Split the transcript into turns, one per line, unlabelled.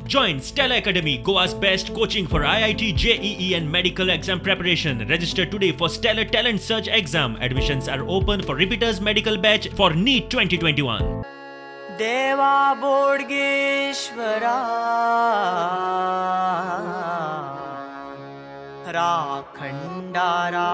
Join Stellar Academy, Goa's best coaching for IIT, JEE and medical exam preparation. Register today for Stellar Talent Search exam. Admissions are open for repeaters medical batch for NEET 2021.
Deva बोडगेश्वरा राखंडारा.